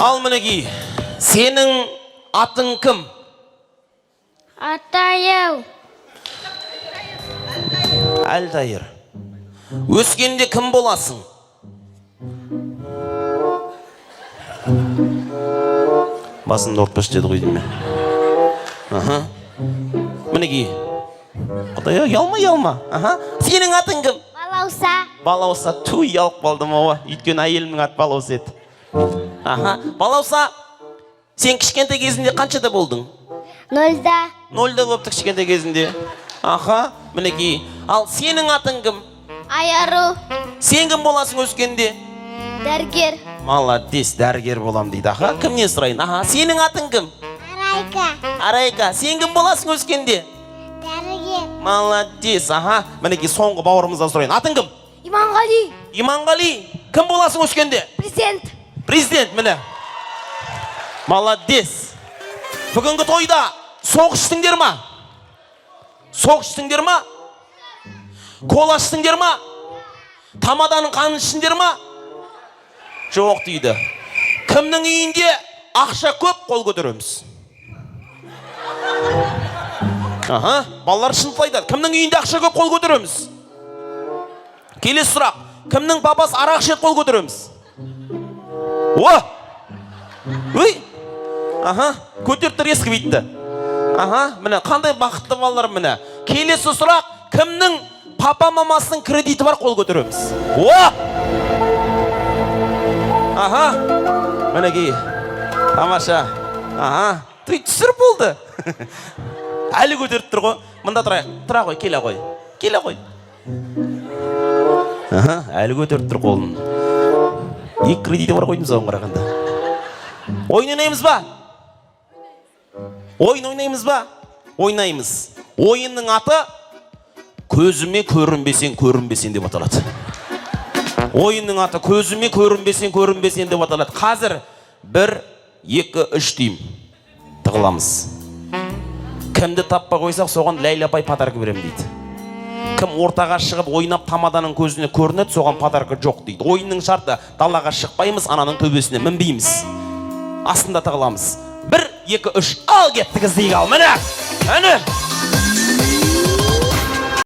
Ал мінекей, сенің атың кім? Атайым. Әлтайыр. Өскенде кім боласың? Басымды ауыртпашы деді ғой деймін. Аха. Мінекей. Құдай, ұялма, ұялма. Аха. Сенің атың кім? Балауса. Балауса. Ту, ұялып қалдым ау. Өйткені әйелімнің аты Балауса еді. Аха. Балауса, сен кішкентай кезінде қаншада болдың? Нөлда. Нөлде болыпты кішкентай кезінде. Аха, мінекей. Ал сенің атың кім? Аяру. Сен кім боласың өскенде? Дәрігер. Молодец, дәрігер болам дейді. Аха, кімнен сұрайын? Аха, сенің атың кім? Арайка. Арайка, сен кім боласың өскенде? Дәрігер. Молодец, аха. Мінекей, соңғы бауырымыздан сұрайын. Атың кім? Иманғали. Иманғали, кім боласың өскенде? Президент. Президент, міне. Молодец. Бүгінгі тойда соқ іштіңдер ма? Соқ іштіңдер ма? Кола іштіңдер ма? Тамаданың қанын іштіңдер ма? Жоқ дейді. Кімнің үйінде ақша көп, қол көтереміз. Аха, балалар шынын айтады. Кімнің үйінде ақша көп, қол көтереміз. Келесі сұрақ. Кімнің папасы арақ ішеді, қол көтереміз. О! Өй! Аха, көтеріп тұр, ескі бүйтті. Аха, міне қандай бақытты балалар міне. Келесі сұрақ, кімнің папа мамасының кредиті бар, қол көтереміз. О! Аха, мінекей, тамаша. Аха, той түсір болды. Әлі көтеріп тұр ғой. Мында тұрайық, тұра ғой, келе ғой. Келе ғой. Аха, әлі көтеріп тұр қолын. Екі кредиті бар қойдым соған қарағанда. Ойын ойнаймыз ба? Ойын ойнаймыз ба? Ойнаймыз. Ойынның аты көзіме көрінбесең, көрінбесең деп аталады. Ойынның аты көзіме көрінбесең, көрінбесең деп аталады. Қазір 1, 2, 3 деймін. Тығыламыз. Кімді таппай қойсақ, соған Ләйлә апай подарка беремін дейді. Кім ортаға шығып ойнап тамаданың көзіне көрінеді, соған подарка жоқ дейді. Ойынның шарты: далаға шықпаймыз, ананың төбесіне мінбейміз. Астында тығыламыз. 1, 2, 3, ал кеттік, іздейік ал. Міне, міне.